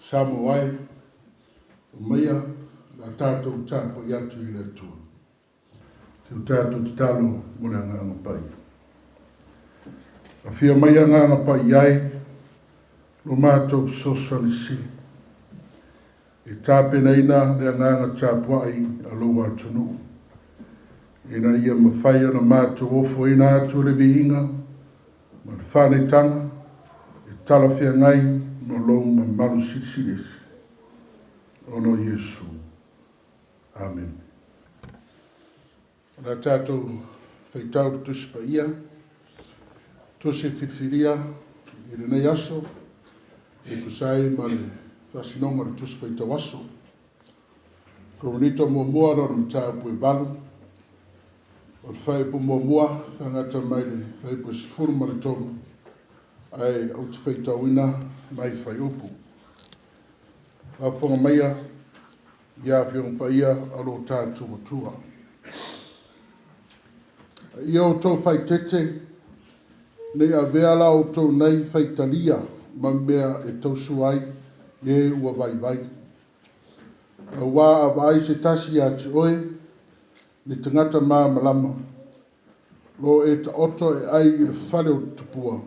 Samoa e, omaia o le a tatou tapuai atu i le Atua. Si o tatou tatalo mo le Agaga Paia. Afio mai Agaga Paia e, lo matou fesoasoani sili, e tapenaina le agaga tapuai a lou atunuu, ina ia mafai ona matou ofoina atu le viiga ma le faaneetaga e talafeagai ma lou mamalu silisili ese. Ona o Iesu. Amene. O le a tatou faitau le Tusi Paia, Tusi Filifilia i lenei aso, e tusa ai ma le faasinoga o le Tusi Faitau Aso. Korinito muamua lona mataupu e 8, o le fuaiupu muamua faagata mai le fuaiupu e 13, ae ou te faitauina nai fuaiupu. Faafofoga maia ia Afioga Paia a lo tatou Atua. A ia outou faaeteete, ne i avea la outou nei faitalia ma mea e tausua ai e ua vaivai. Auā a vaai se tasi ia te oe, le tagata malamalama, lo e taoto e ai i le fale o le tupua,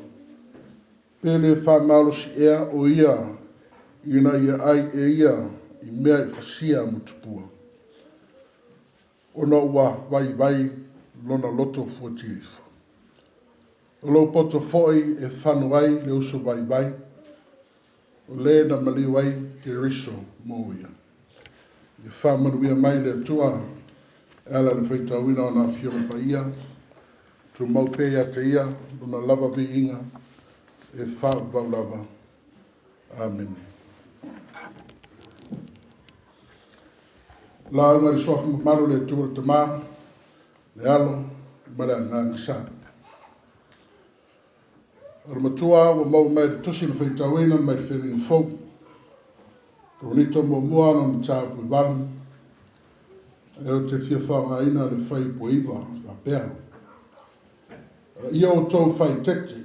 pe le faamalosi ea o ia ina ia ai e ia i mea e fasia mo tupua, ona ua vaivai lona loto fuatia ifo. O lou poto foi e fano ai le uso vaivai, o le na maliu ai Keriso mo ia. Ia faamanuia mai le Atua e ala i le faitauina o Lana Afioga Paia, tumau pea ia te Ia lona lava viiga e faavavau lava. Amene. Lauga i le suafa mamalu o le Atua le Tama, le Alo ma le Agaga Sa. O le matua ua maua mai le tusi na faitauina mai le Feagaiga Fou. Korinito muamua lona mataupu e 8, ae ou te fia faaaogaina le fuaiupu e 9 faapea. A ia outou faaeteete,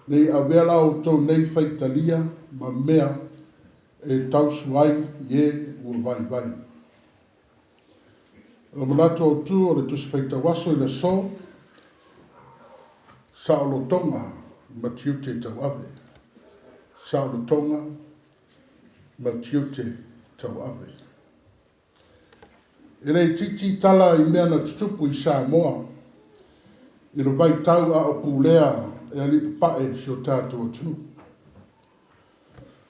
ne i avea la outou nei faitalia ma mea e tausua ai i e ua vaivai. O le manatu autu o le Tusi Faitau Aso i le aso, saolotoga ma tiute tauave. Saolotoga ma tiute tauave. E le itiiti tala i mea na tutupu i Samoa i le vaitau a o pulea e alii papae si o tatou atunuu.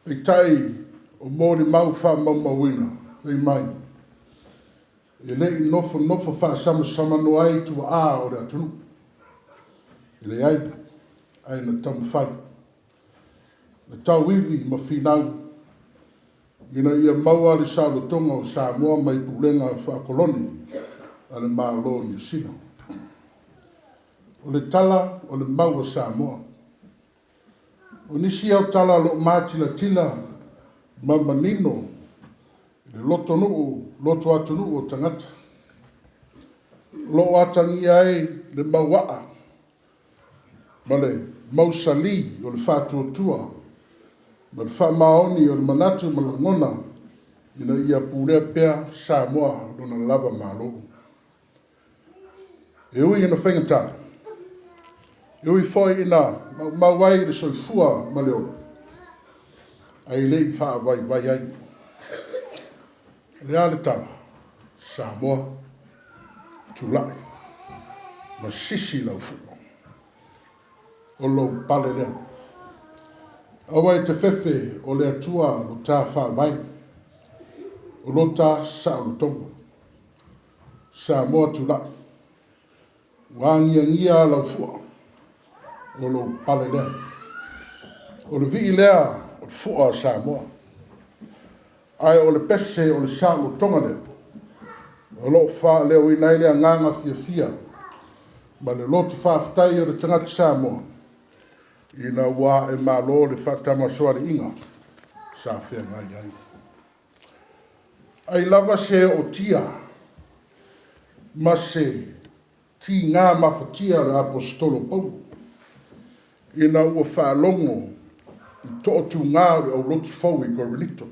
Peitai o molimau faamaumauina fai mai, e le i nofonofo faasamasamanoa ai tuaa o le atunuu. E leai, ae na taumafai. Na tauivi ma finau ina ia maua le saolotoga o Samoa mai pulega faakolone a le Malo o Niu Sila. O le tala o le mau a Samoa. O nisi ao tala o lo o matilatila ma manino i le lotonuu, loto atunuu o tagata. O lo o atagia ai le mauaa ma le mausali o le faatuatua ma le faamaoni o le manatu ma lagona ina ia pulea pea Samoa lona lava Malo. E ui ina faigata, e ui foi ina maumau ai le soifua ma le ola, ae le i faavaivai ai. O le a le tala? Samoa, tulai, ma sisi lau fua. O lou pale lea. Aua e te fefe o le Atua lo ta faavae, o lo ta saolotoga. Samoa tulai, ua agiagia lau fua, o lou pale lea. O le vii lea o le fua a Samoa. Ae o le pese o le saolotoga lea, o lo o faaleoina ai le agaga fiafia ma le loto faafetai o le tagata Samoa ina ua ae malo le faatamasoaliiga sa feagai ai. Ai lava se ootia ma se tiga mafatia o le Aposetolo Paulo ina ua faalogo i tootūgā o le aulotu fou i Korinito.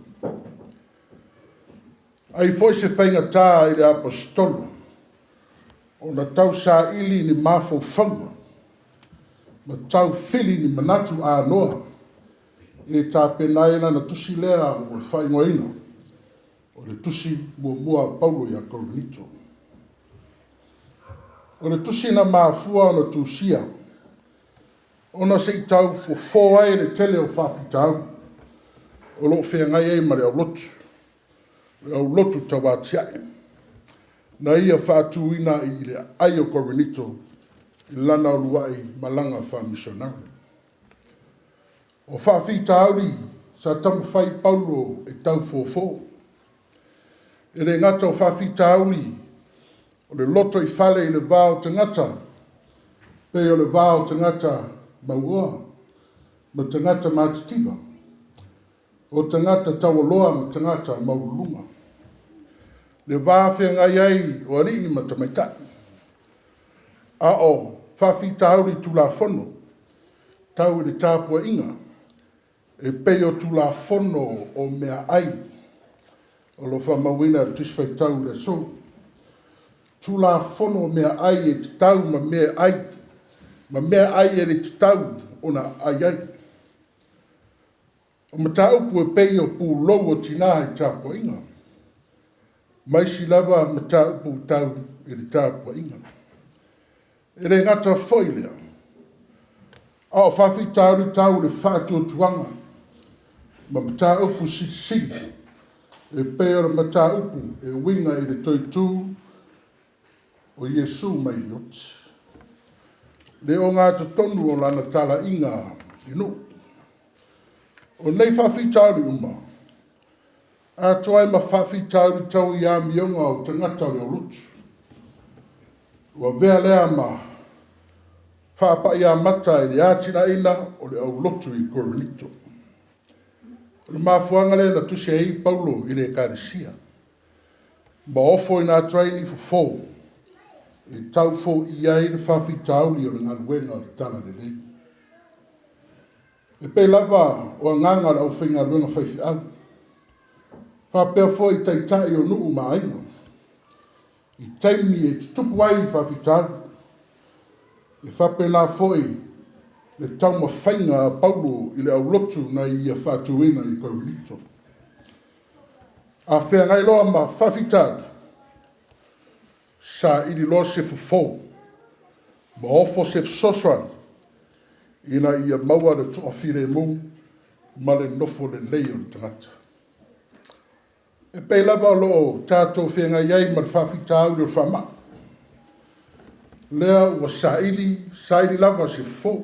Ai foi se faigatā i le Aposetolo, ona tausaili ni mafaufauga, ma taufili ni manatu anoa, e tapena ai lana tusi lea ua faaigoaina, o le tusi muamua a Paulo ia Korinito. O le tusi na mafua ona tusia, ona se i tau fofo ai le tele o faafitauli o lo o feagai ai ma le aulotu tauatiae, na ia faatuina i le aai o Korinito i lana uluai malaga faamisionare. O faafitauli sa taumafai Paulo e tau fofo, e le gata o faafitauli o le lotoifale i le va o tagata, pei o le va o tagata mauoa ma tagata matitiva, o tagata taualoa ma tagata maualuluga, le va feagai ai o alii ma tamaitai, a o faafitauli tulafono tau i le tapuaiga e pei o tulafono o meaai o lo o faamauina i le Tusi Faitau i le aso. Tulafono o meaai e tatau ma meaai ma meaai e le tatau ona aai ai. O mataupu e pei o pulou o tina i tapuaiga, ma isi lava mataupu tau i le tapuaiga. E le gata foi i lea, a o faafitauli tau le faatuatuaga ma mataupu silisili e pei o le mataupu e uiga i le toe tu o Iesu mai le oti, le ogatotonu o lana talaiga i nuu. O nei faafitauli uma, atoa ai ma faafitauli tau i amioga o tagata o le aulotu, ua avea lea ma faapaiamata i le atinaeina o le aulotu i Korinito. O le mafuaaga lea na tusi ai Paulo i le Ekalesia ma ofoina atu ai ni fofo e tau foia ai le faafitauli o le galuega o le Talalelei. E pei lava o agaga o le aufaigaluega faifeau, faapea foi taitai o nuu ma aiga, i taimi e tutupu ai faafitauli. E faapena foi le taumafaiga a Paulo i le aulotu na ia faatuina i Korinito. A feagai loa ma faafitauli, saili loa se fofo ma ofo se fesoasoani ina ia maua le toafilemu ma le nofo lelei o le tagata. E pei lava o lo o tatou feagai ai ma le faafitauli o le faamai, lea ua saili saili lava se fofo,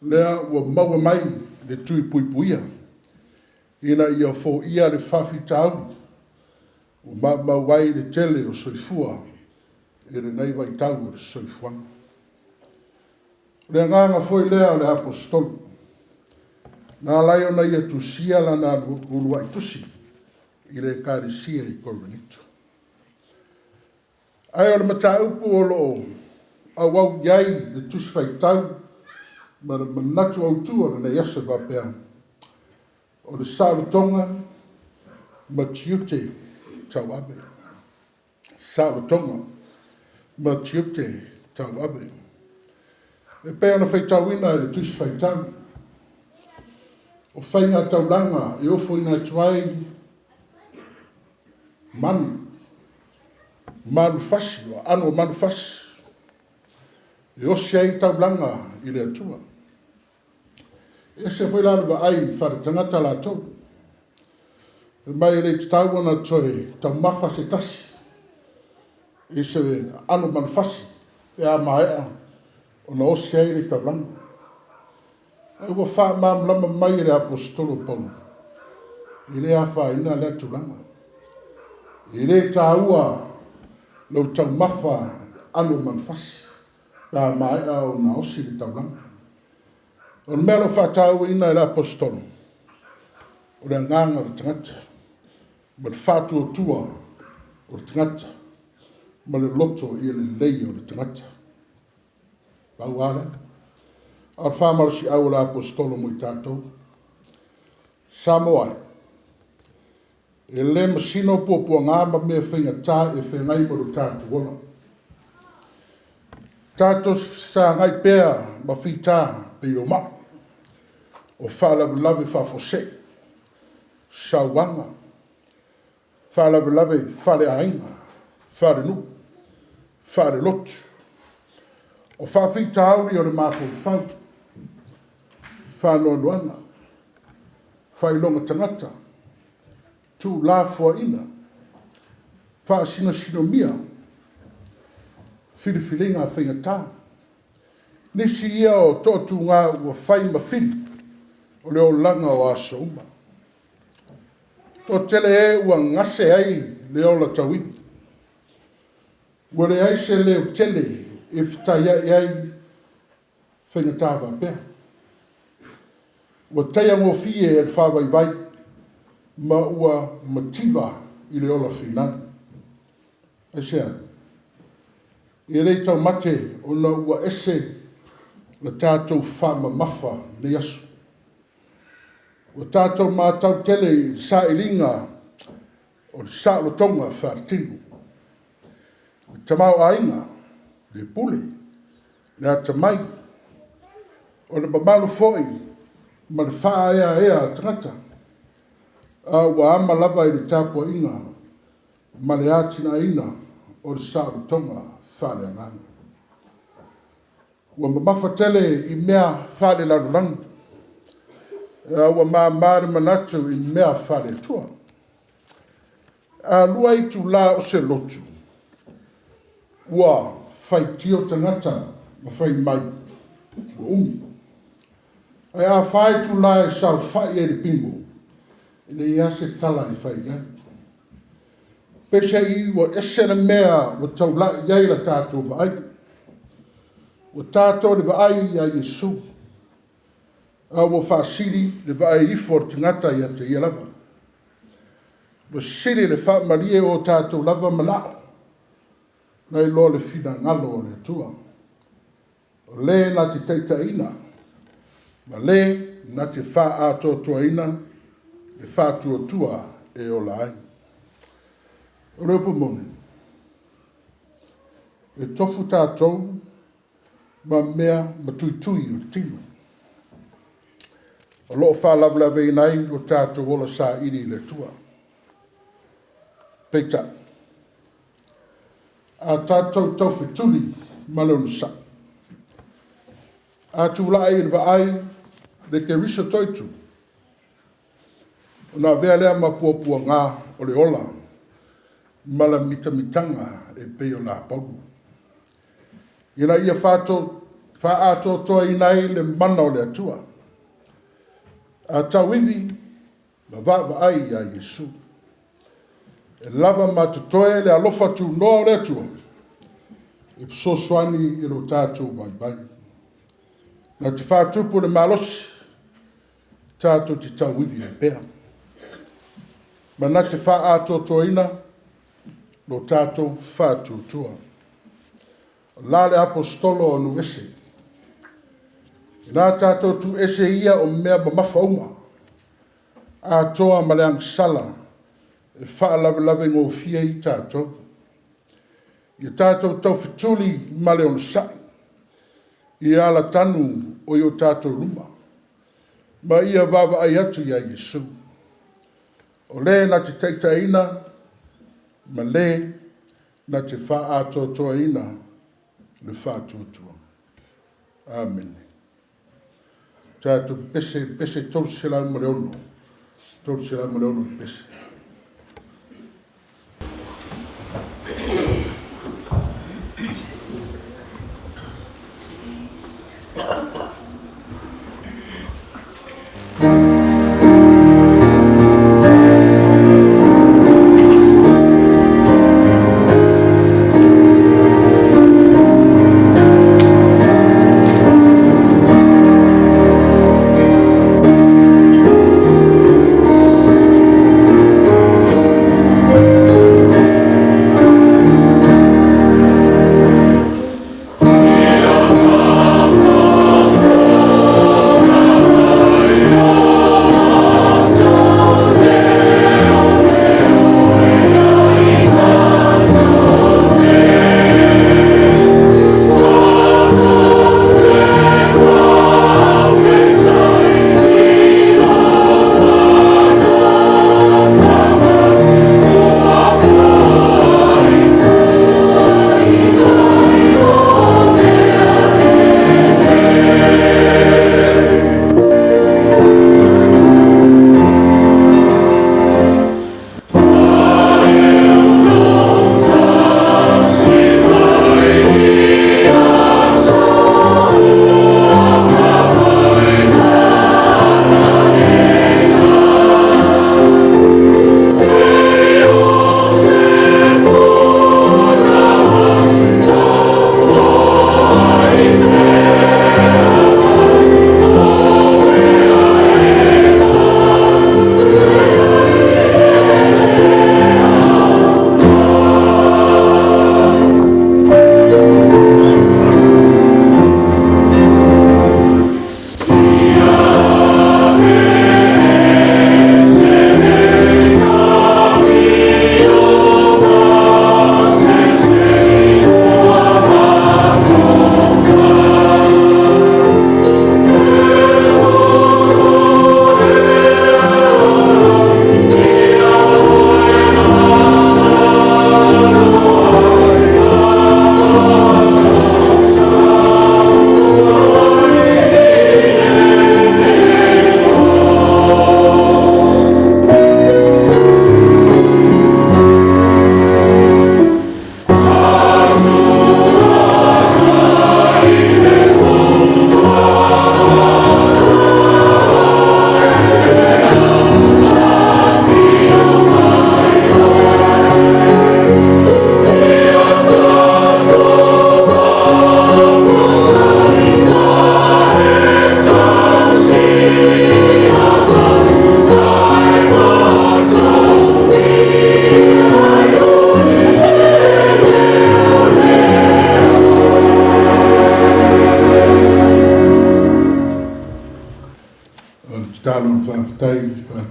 lea ua maua mai le tui puipuia ina ia foia le faafitauli ua maumau ai le tele o soifua i lenei vaitau o le soifuaga. O le agaga foi lea o le Aposetolo na ala ai ona ia tusia lana uluai tusi i le Ekalesia i Korinito. Ae o le mataupu o lo o auau i ai le Tusi Faitau ma le manatu autu o lenei aso e faapea, o le saolotoga ma tiute tauave. Saolotoga ma tiute tauave. E pei ona faitauina i le Tusi Faitau, o faigataulaga e ofoina atu ai manu, manufasi, o aano o manufasi, e osi ai taulaga i le Atua. E ese foi la le vaai faaletagata latou, fai mai e le tatau ona toe taumafa se tasi i se aano o manufasi pe a maea ona osi ai le taulaga. Ae ua faamalamalama mai e le Aposetolo o Paulo, e le afaina lea tulaga. E le taua lou taumafa aano o manufasi pe a maea ona osi le taulaga. O le mea o lo o faatauaina e le Aposetolo, o le agaga o le tagata, ma le faatuatua o le tagata, ma le loto ia lelei o le tagata. Pau lava lea. A o le faamalosiau o le Aposetolo mo i tatou. Samoa e, e lē masino puapuagā ma mea faigata e feagai ma lo tatou ola. Tatou fesagai pea ma fitā pei o ma'i, o faalavelave faafuasei, sauaga, faalavelave faaleaiga, faalenuu, faalelotu, o faafitauli o le mafaufau, faanoanoaga, faailoga tagata, tuulafoaiga, faasinosinomia, filifiliga faigata. Nisi ia o toatuga ua fai ma fili o le olaga o aso uma. Toatele e ua gase ai le ola tauivi, ua leai se leotele e fetaiai ai faigata faapea. Ua taiagofie e le faavaivai ma ua mativa i le ola finali. Aisea? E le i taumate ona ua ese la tatou faamamafa i lenei aso. Ua tatou matau tele i le sailiga o le saolotoga faaletino, le tamaoaiga, le pule, le atamai, o le mamalu foi ma le faaeaea tagata, a ua ama lava i le tapuaiga ma le atinaeina o le saolotoga faaleagaga. Ua mamafa tele i mea faalelalolagi, a ua mama le manatu i mea faale-Atua. A 2 itula o se lotu, ua faitio tagata ma fai mai ua umi. Ae a 4 itula e saofai ai i le bingo, e leai lava se tala e fai i ai. Peiseai ua ese le mea ua taulai i ai la tatou vaai. Ua tatou le vaai ia Iesu, a ua faasili le vaai ifo o le tagata ia te ia lava. Ua sili le faamalie o tatou lava manao nai lo le finagalo o le Atua. O le na te taitaiina ma le na te faaatoatoaina le faatuatua e ola ai. O le upu moni, e tofu tatou ma mea matuitui o le tino, o lo o faalavelaveina ai lo tatou ola saili i le Atua. Peitai, a tatou taufetuli ma le onosai, a tulai i le vaai le Keriso toaitu, ona avea lea ma puapuagā o le ola ma le mitamitaga e pei o la Paulo, ina ia faaatoatoaina ai le mana o le Atua. A tauivi ma vaavaai ia Iesu, e lava ma totoe le alofa tunoa o le Atua e fesoasoani i lo tatou vaivai. Na te faatupu le malosi tatou te tauivi ai pea, ma na te faaatoatoaina lo tatou faatuatua. O la le aposetolo o nuu ese, ina tatou tuuese ia o mea mamafa uma, atoa ma le agasala e faalavelave gofie ai tatou. Ia tatou taufetuli ma le onosai i alatanu o i o tatou luma, ma ia vaavaai atu ia Iesu, o le na te taitaiina ma le na te faaatoatoaina le faatuatua. Amene. Tatou pepese, pepese 306, 306 pepese.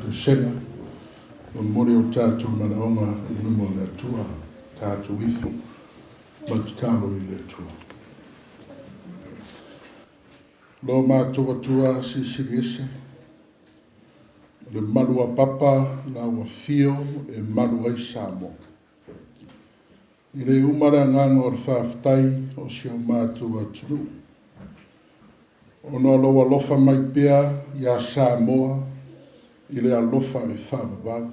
Pesega, momoli o tatou manaoga i luma o le Atua, tatou ifo ma tatalo i le Atua. Lo matou Atua silisili ese, o le malu a papa la ua fio e malu ai Samoa. I le uma le agaga o le faafetai o si o matou atunuu, ona o lou alofa mai pea ia Samoa i le alofa e faavavau.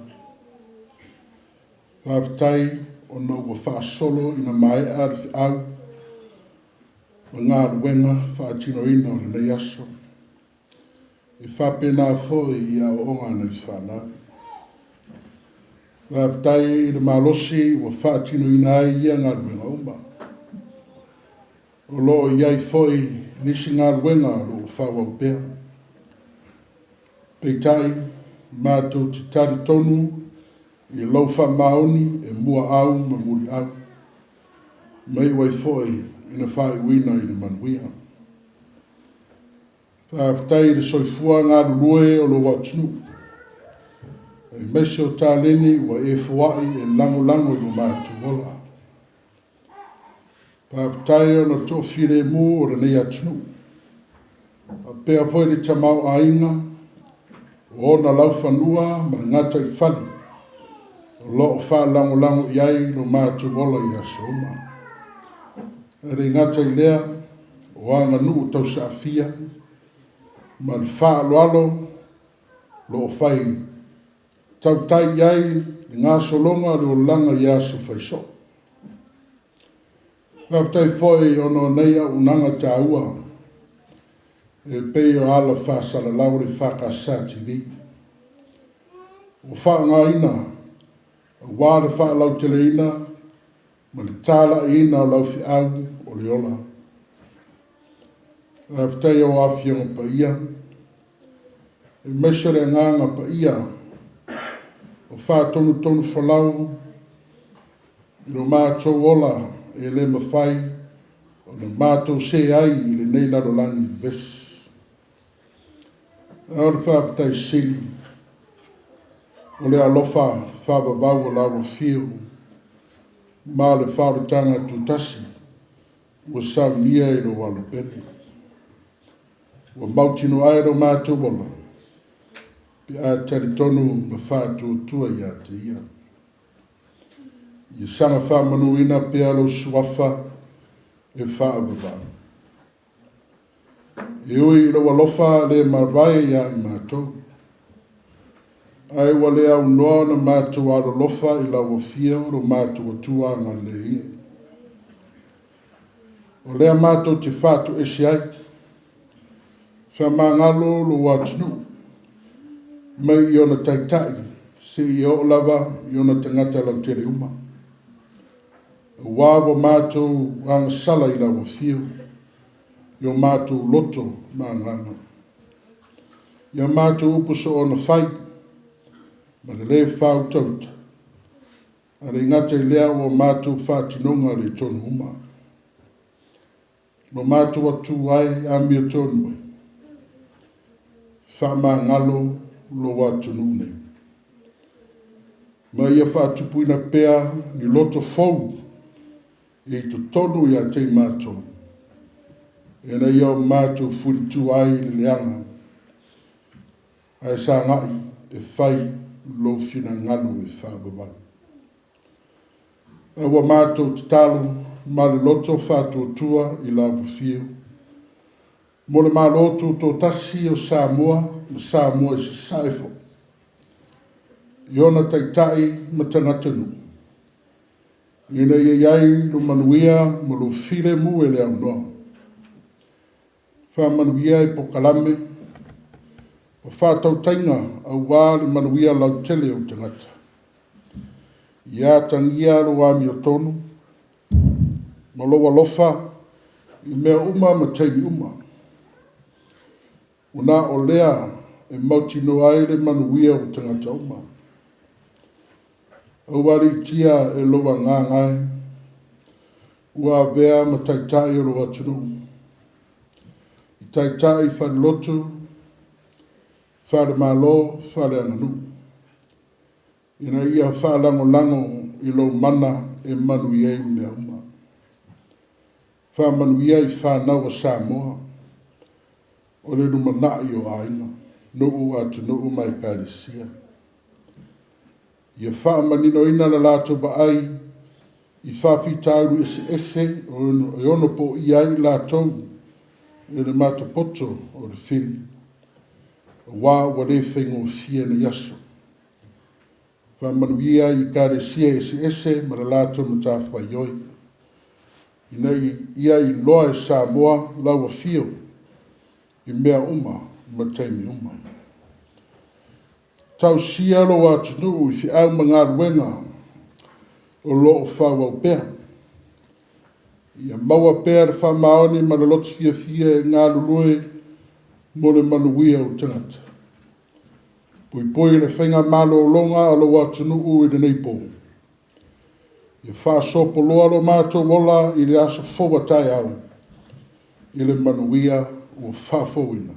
Faafetai ona ua faasolo ina maea le feau ma galuega faatinoina o lenei aso. E faapena foi i aoaoga a nai fanau. Faafetai i le malosi ua faatinoina ai ia galuega uma. O lo o i ai foi nisi galuega o lo o faaauau pea. Peitai, matou te talitonu i lou faamaoni e muaau ma muliau, ma iu ai foi ina faaiuina i le manuia. Faafetai i le soifua galulue o lou atunuu, aemaise o taleni ua e foai e lagolago i lo matou ola. Faafetai ona o le toafilemu o lenei atunuu, faapea foi le tamaoaiga o ona laufanua ma le gataifale o lo o faalagolago i ai lo matou ola i aso uma. E le gata i lea, o aganuu tausaafia ma le faaaloalo o lo o fai tautai i ai le gasologa o le olaga i aso faisoo. Faafetai foi ona o nei auaunaga taua e pei o ala faasalalau o le EFKS TV ua faaaogaina aua le faalauteleina ma le talaiina o lau feau o le ola. Faafetai i au Afioga Paia, aemaise o le Agaga Paia o faatonutonu folau i lo matou ola e le mafai ona matou see ai i lenei lalolagi vevesi. A o le faafetai sili o le alofa faavavau o lau Afio ma le faaolataga tutasi ua saunia i lou alopele. Ua mautinoa ai lo matou ola pe a talitonu ma faatuatua ia te ia. Ia saga faamanuina pea lou suafa e faavavau. E ui i lou alofa le mavae ia i matou, ae ua le aunoa ona matou alolofa i lau Afio lo matou Atua agalelei e. O lea matou te faatoese ai, faamagalo lou atunuu mai i ona taitai seia oo lava i ona tagata lautele uma. Aua ua matou agasala i lau Afio, i o matou loto ma agaga. Ia matou upu soona fai, ma le lē faautauta, ae le gata i lea ua matou faatinoga le tonu uma. Lo matou Atua e, amiotonu e, faamagalo lou atunuu nei. Ma ia faatupuina pea ni loto fou i totonu ia te i matou, ina ia o matou fulitua ai le leaga, ae sagai e fai lou finagalo e faavavau. A ua matou tatalo ma le loto faatuatua i lau Afio, mo le Malo Tutoatasi o Samoa ma Samoa i Sasae foi, i ona taitai ma tagatanuu, ina ia i ai lo manuia ma lo filemu e le aunoa. Faamanuia i polokalame o faatautaiga aua le manuia lautele o tagata. Ia atagia lou amiotonu ma lou alofa i mea uma ma taimi uma. Ua na o lea e mautinoa ai le manuia o tagata uma. Aualiitia e lou Agaga e, ua avea ma taitai o lou atunuu, i taitai faalelotu, Faale-Malo, faale-aganuu, ina ia faalagolago i lou mana e manuia ai mea uma. Faamanuia i fanau a Samoa, o le lumanai o aiga, nuu, atunuu ma ekalesia. Ia faamaninoina le latou vaai i faafitauli eseese e ono poia ai i latou i le matopoto o le fili, aua ua le faigofie nei aso. Faamanuia i ekalesia eseese ma le latou matafaioi, ina ia iloa e Samoa lau afio i mea uma ma taimi uma. Tausia lou atunuu i feau ma galuega o lo o faaauau pea. Ia maua pea le faamaoni ma le loto fiafia e galulue mo le manuia o tagata. Puipui le faiga malologa a lou atunuu i lenei po. Ia faasoapoloa lo matou ola i le aso fou a taeao i le manuia ua faafouina,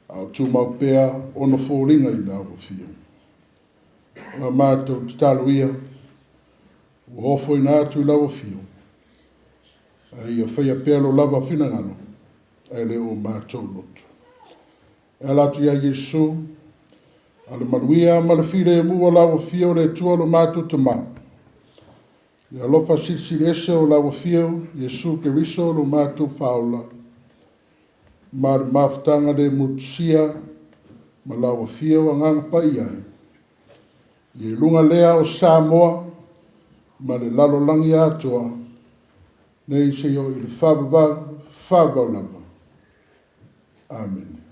a o tumau pea ona foliga i lau afio. O la matou tatalo ia, ua ofoina atu i lau afio, a ia faia pea lo lava finagalo, ae le o matou loto. E ala atu ia Iesu, a le manuia ma le filemu o lau afio o le Atua lo matou Tama, le alofa silisili ese o lau afio Iesu Keriso lo matou Faaola, ma le mafutaga le motusia ma lau afio Agaga Paia e, i luga lea o Samoa ma le lalolagi atoa, nei seia oo i le faavavau, faavavau lava. Amene.